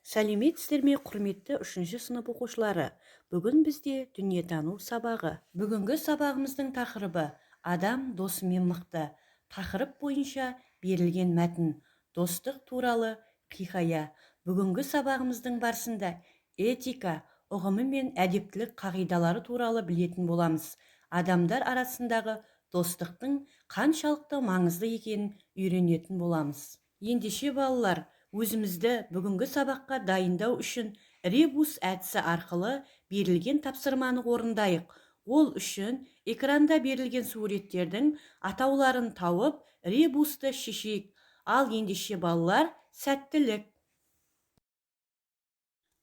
Сәлеметсіздер ме, құрметті үшінші сынып оқушылары! Бүгін бізде дүниетану сабағы. Бүгінгі сабағымыздың тақырыбы «Адам досымен мықты». Тақырып бойынша берілген мәтін «Достық туралы хикая». Бүгінгі сабағымыздың барысында этика ұғымы мен әдептілік қағидалары туралы білетін боламыз. Адамдар арасындағы достықтың қаншалықты маңызды екенін үйренетін боламыз. Ендеше, балалар, өзімізді бүгінгі сабаққа дайындау үшін ребус әдісі арқылы берілген тапсырманы орындайық. Ол үшін экранда берілген суреттердің атауларын тауып, ребусты шешейік. Ал ендеше, балалар, сәттілік!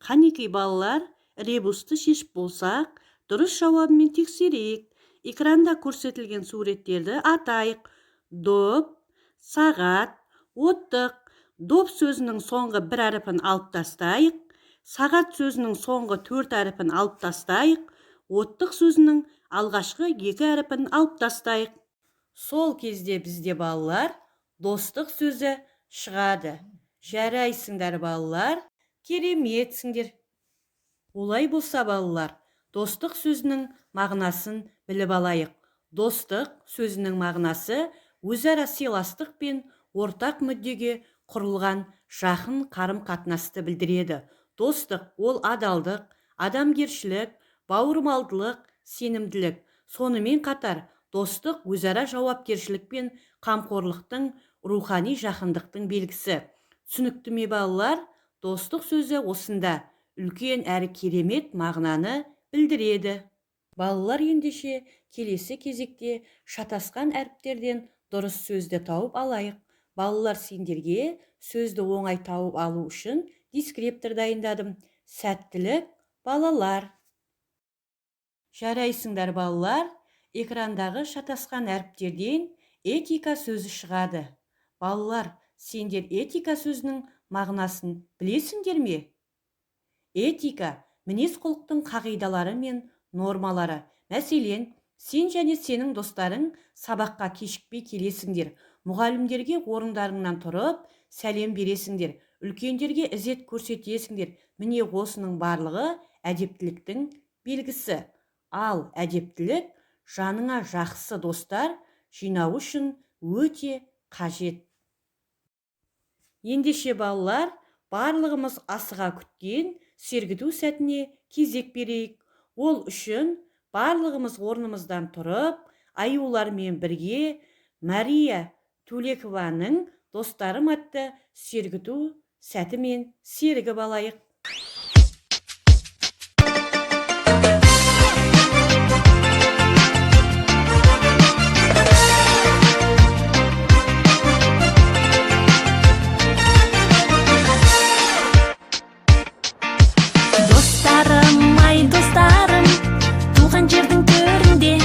Қанекей, балалар, ребусты шешіп болсақ, дұрыс жауабымен тексерейік. Экранда көрсетілген суреттерді атайық. Доп, сағат, оттық. Доп сөзінің соңғы бір әріпін алып тастайық, сағат сөзінің соңғы төрт әріпін алып тастайық, оттық сөзінің алғашқы екі әріпін алып тастайық. Сол кезде бізде, балалар, достық сөзі шығады. Жарайсыңдар, балалар, кереметсіңдер! Олай болса, балалар, достық сөзінің мағынасын біліп алайық. Достық сөзінің мағынасы өзара сыйластық пен ортақ мүддеге құрылған жақын қарым-қатынасты білдіреді. Достық ол адалдық, адамгершілік, бауырмалдылық, сенімділік. Сонымен қатар достық өзара жауапкершілік пен қамқорлықтың, рухани жақындықтың белгісі. Түсінікті ме, балалар? Достық сөзі осында үлкен әрі керемет мағынаны білдіреді. Балалар, ендеше келесі кезекте шатасқан әріптерден дұрыс сөзді тауып алайық. Балалар, сендерге сөзді оңай тауып алу үшін дескриптор дайындадым. Сәттілік, балалар! Жарайсыңдар, балалар! Экрандағы шатасқан әріптерден этика сөзі шығады. Балалар, сендер этика сөзінің мағынасын білесіңдер ме? Этика мінез-құлықтың қағидалары мен нормалары. Мәселен, сен және сенің достарың сабаққа кешікпей келесіңдер, мұғалімдерге орындарыңнан тұрып сәлем бересіңдер, үлкендерге ізет көрсетесіңдер. Міне, осының барлығы әдептіліктің белгісі. Ал әдептілік жаныңа жақсы достар жинау үшін өте қажет. Ендеше, балалар, барлығымыз асыға күткен сергіту сәтіне кезек берейік. Ол үшін барлығымыз орнымыздан тұрып, аюлармен бірге Мария Төлекованың «Достарым» атты сергіту сәтімен сергіп алайық. Достарым ай, достарым, туған жердің төрінде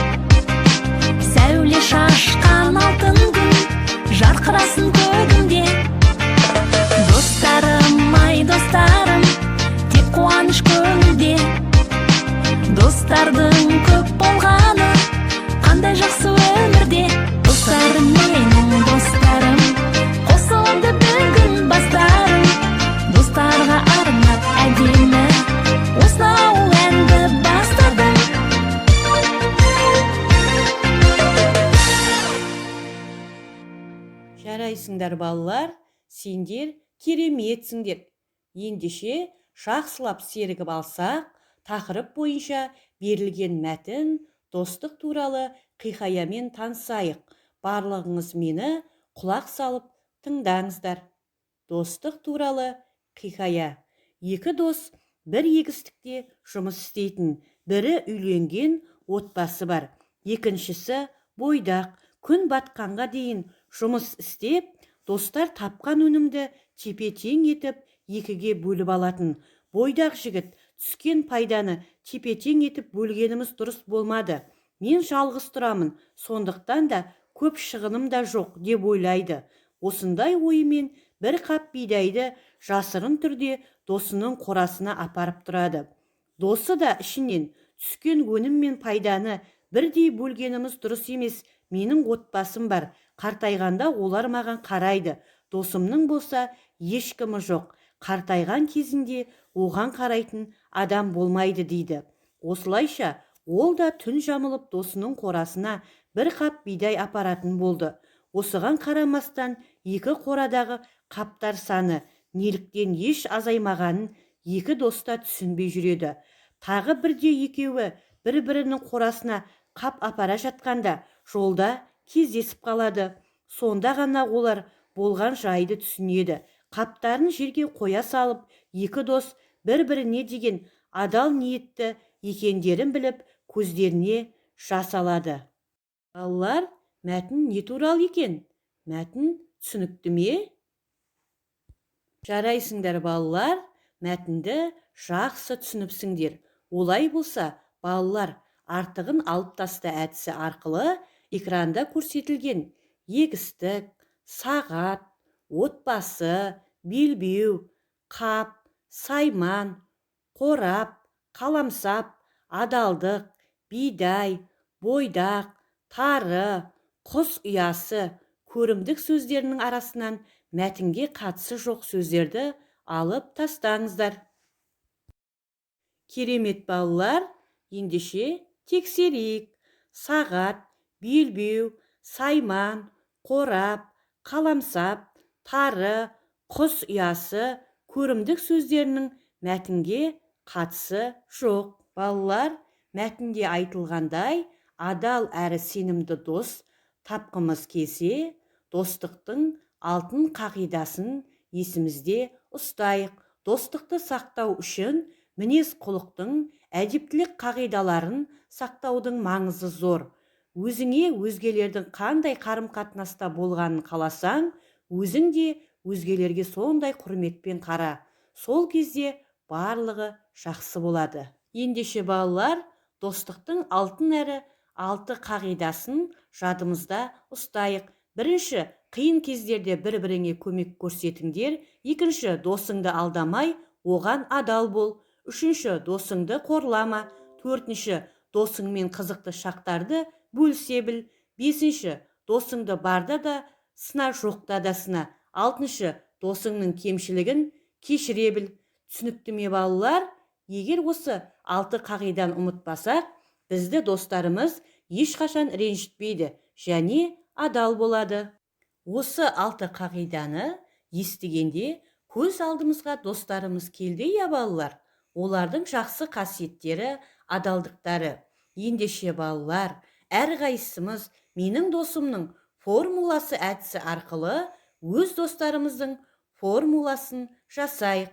сәуле шашқан алтын күн жарқырасын көгінде. Достарым ай, достарым, тек қуаныш көңілде. Достардың көп болғаны қандай жақсы өмірде. Достарым, менің достарым, қосылды бүгін бастарым. Достарға арнап әдемі осынау әнді бастадым. Жарайсыңдар, балалар, сендер кереметсіңдер! Ендеше жақсылап сергіп алсақ, тақырып бойынша берілген мәтін «Достық туралы хикаямен танысайық. Барлығыңыз мені құлақ салып тыңдаңыздар. «Достық туралы хикая». Екі дос бір егістікте жұмыс істейтін. Бірі үйленген, отбасы бар, екіншісі бойдақ. Күн батқанға дейін жұмыс істеп, достар тапқан өнімді тепе-тең етіп екіге бөліп алатын. Бойдақ жігіт: «Түскен пайданы тепе-тең етіп бөлгеніміз дұрыс болмады. Мен жалғыз тұрамын, сондықтан да көп шығыным да жоқ», – деп ойлайды. Осындай ойымен бір қап бидайды жасырын түрде досының қорасына апарып тұрады. Досы да ішінен: «Түскен өнім мен пайданы бірдей бөлгеніміз дұрыс емес. Менің отбасым бар, қартайғанда олар маған қарайды, досымның болса ешкімі жоқ. Қартайған кезінде оған қарайтын адам болмайды дейді. Осылайша ол да түн жамылып досының қорасына бір қап бидай апаратын болды. Осыған қарамастан екі қорадағы қаптар саны неліктен еш азаймағанын екі дос та түсінбей жүреді. Тағы бірде екеуі бір-бірінің қорасына қап апара жатқанда жолда кездесіп қалады. Сонда ғана олар болған жайды түсінеді. Қаптарын жерге қоя салып, екі дос бір-біріне деген адал ниетті екендерін біліп, көздеріне жас алады. Балалар, мәтін не туралы екен? Мәтін түсінікті ме? Жарайсыңдар, балалар, мәтінді жақсы түсініпсіңдер. Олай болса, балалар, артығын алып таста әдісі арқылы экранда көрсетілген егістік, сағат, отбасы, белбеу, қап, сайман, қорап, қаламсап, адалдық, бидай, бойдақ, тары, құс ұясы, көрімдік сөздерінің арасынан мәтінге қатысы жоқ сөздерді алып тастаңыздар. Керемет, балалар, ендеше тексерейік. Сағат, белбеу, сайман, қорап, қаламсап, тары, құс ұясы, көрімдік сөздерінің мәтінге қатысы жоқ. Балалар, мәтінде айтылғандай, адал әрі сенімді дос тапқымыз келсе, достықтың алтын қағидасын есімізде ұстайық. Достықты сақтау үшін мінез-құлықтың, әдептілік қағидаларын сақтаудың маңызы зор. Өзіңе өзгелердің қандай қарым-қатынаста болғанын қаласаң, өзің де өзгелерге сондай құрметпен қара. Сол кезде барлығы жақсы болады. Ендеше, балалар, достықтың алтын әрі алты қағидасын жадымызда ұстайық. Бірінші, қиын кездерде бір-біріңе көмек көрсетіңдер. Екінші, досыңды алдамай, оған адал бол. Үшінші, досыңды қорлама. Төртінші, досыңмен қызықты шақтарды бөлісе біл. Бесінші, досыңды барда да сына, жоқта да сына. Алтыншы, досыңның кемшілігін кешіре біл. Түсінікті ме, балалар? Егер осы алты қағиданы ұмытпасақ, бізді достарымыз ешқашан ренжітпейді және адал болады. Осы алты қағиданы естігенде көз алдымызға достарымыз келді, иә, балалар? Олардың жақсы қасиеттері, адалдықтары. Ендеше, балалар, әрқайсымыз менің досымның формуласы әдісі арқылы өз достарымыздың формуласын жасайық.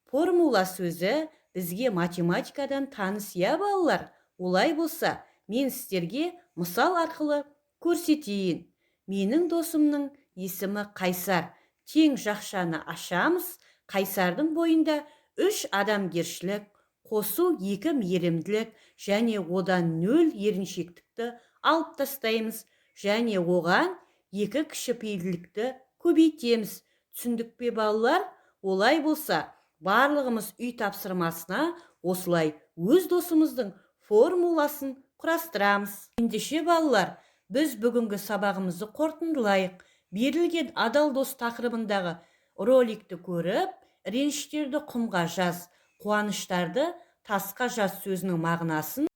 Формула сөзі бізге математикадан таныс, иә, балалар? Олай болса, мен сіздерге мысал арқылы көрсетейін. Менің досымның есімі Қайсар. Тең жақшаны ашамыз. Қайсардың бойында 3 адамгершілік, қосу 2 мейірімділік және одан 0 еріншектікті алып тастаймыз және оған 2 кішіпейілділікті көбейтеміз. Түсіндік пе, балалар? Олай болса, барлығымыз үй тапсырмасына осылай өз досымыздың формуласын құрастырамыз. Ендеше, балалар, біз бүгінгі сабағымызды қорытындылайық. Берілген адал дос тақырыбындағы роликті көріп, реніштерді құмға жаз, қуаныштарды тасқа жаз сөзінің мағынасын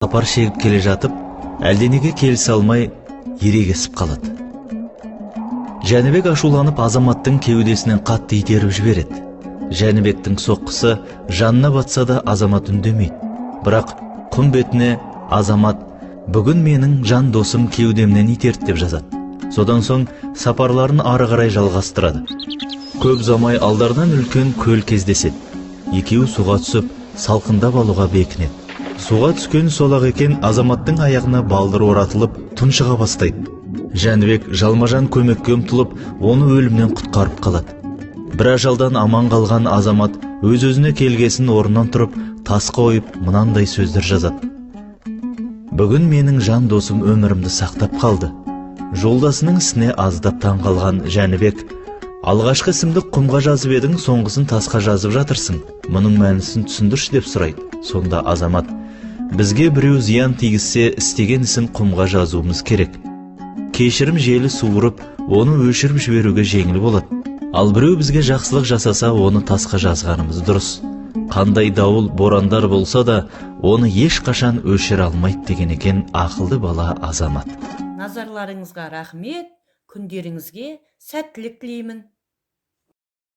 Сапар шегіп келе жатып, әлденеге келісе алмай ерегесіп қалады. Жәнібек ашуланып Азаматтың кеудесінен қатты итеріп жібереді. Жәнібектің соққысы жанына батса да Азамат үндемейді. Бірақ құм бетіне Азамат «Бүгін менің жан досым кеудемнен итерді» деп жазады. Содан соң сапарларын ары қарай жалғастырады. Көп ұзамай алдарынан үлкен көл кездеседі. Екеуі суға түсіп, салқындап алуға бекінеді. Суға түскен сол-ақ екен, Азаматтың аяғына балдыр оратылып, тұншыға бастайды. Жәнібек жалмажан көмекке ұмтылып, оны өлімнен құтқарып қалады. Бір ажалдан аман қалған Азамат өз-өзіне келгесін орнынан тұрып, тасқа ойып, мынандай сөздер жазады. Бүгін менің жан досым өмірімді сақтап қалды. Жолдасының ісіне аздап таң қалған Жәнібек, алғашқы ісімді құмға жазып едің, соңғысын тасқа жазып жатырсың. Мұның мәнісін түсіндірші деп сұрайды. Сонда Азамат, Бізге біреу зиян тигізсе, істеген ісін құмға жазуымыз керек. Кешірім желі суырып, оны өшіріп жіберуге жеңіл болады. Ал біреу бізге жақсылық жасаса, оны тасқа жазғанымыз дұрыс. Қандай дауыл, борандар болса да, оны ешқашан өшіре алмайды, деген екен ақылды бала Азамат. Назарларыңызға рахмет, күндеріңізге сәттілік тілеймін.